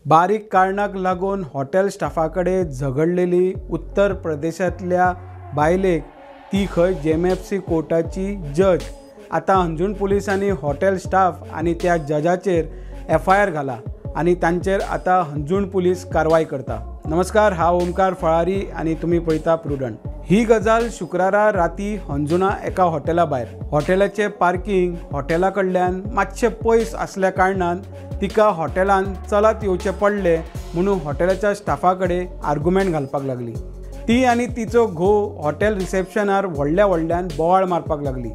बारीक कारणाक लागून हॉटेल स्टाफा कडेन झगडलेली उत्तर प्रदेशांतल्या बायलेक ती खंय जेएमएफसी कोर्टाची जज। आतां हणजूण पुलिसांनी हॉटेल स्टाफ आनी त्या जजाचेर एफआयआर घाला आनी तांचेर आतां हणजूण पुलीस कारवाय करता। नमस्कार, हांव ओमकार फळारी आनी तुमी पळयता प्रुडंट। ही गजाल शुक्रारा राती हणजुणा एका हॉटेला भायर हॉटेलाचे पार्किंग हॉटेला कडल्यान मातशें पयस आसल्या कारणान तिका हॉटेलान चलत येवचें पडलें म्हणून हॉटेलाच्या स्टाफा कडेन आर्गुमेंट घालपाक लागली। ती आनी तिचो घोव हॉटेल रिसेप्शनार व्हडल्या व्हडल्यान बोवाळ मारपाक लागली।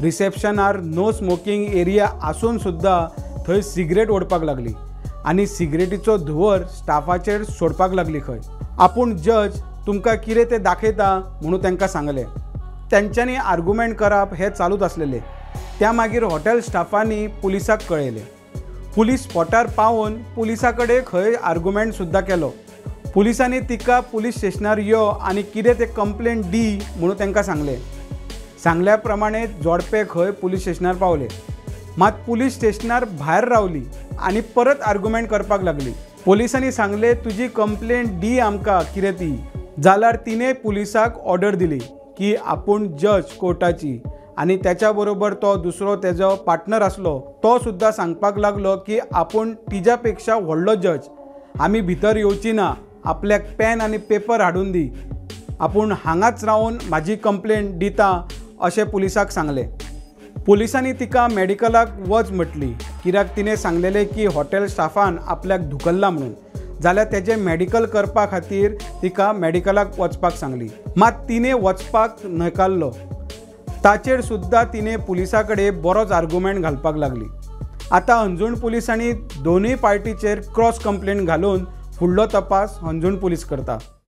रिसेप्शनार नो स्मोकिंग एरिया आसून सुद्दां थंय सिगरेट ओडपाक लागली आनी सिगरेटीचो धुंवर स्टाफाचेर सोडपाक लागली खंय। आपूण जज तुमकां कितें तें दाखयता म्हणून तांकां सांगलें। तेंच्यांनी आर्गुमेंट करप हें चालूच आसलेलें। त्या मागीर हॉटेल स्टाफांनी पुलिसाक कळयलें। पुलीस स्पॉटार पावून पुलिसा कडेन खंय आर्गुमेंट सुद्दां केलो। पुलिसांनी तिका पुलीस स्टेशनार यो आनी कितें तें कंप्लेन दी म्हणून तांकां सांगलें। सांगल्या प्रमाणे जोडपे खंय पुलीस स्टेशनार पावले। मात पुलीस स्टेशनार भायर रावली आनी परत आर्गुमेंट करपाक लागली। पुलिसांनी सांगलें तुजी कंप्लेन दी आमकां कितें ती, जाल्यार तिणें पुलिसाक ऑर्डर दिली की आपूण जज कोर्टाची आनी त्याच्या बरोबर तो दुसरो तेजो पार्टनर आसलो तो सुद्दां सांगपाक लागलो की आपूण तिज्या पेक्षा व्हडलो जज, आमी भितर येवची ना, आपल्याक पेन आनी पेपर हाडून दी, आपूण हांगाच रावन म्हाजी कंप्लेन दिता अशें पुलिसाक सांगलें। पुलिसांनी तिका मेडिकलाक वच म्हटली कित्याक तिणें सांगलेलें की हॉटेल स्टाफान आपल्याक धुकल्ला म्हणून, जाल्यार तेजें मेडिकल करपा खातीर तिका मेडिकलाक वचपाक सांगली। मात तिणें वचपाक न्हयकारलो। ताचेर सुद्दां तिणें पुलिसा कडेन बरोच आर्गुमेंट घालपाक लागली। आतां हणजूण पुलिसांनी दोनूय पार्टीचेर क्रॉस कंप्लेन घालून फुडलो तपास हणजूण पुलीस करता।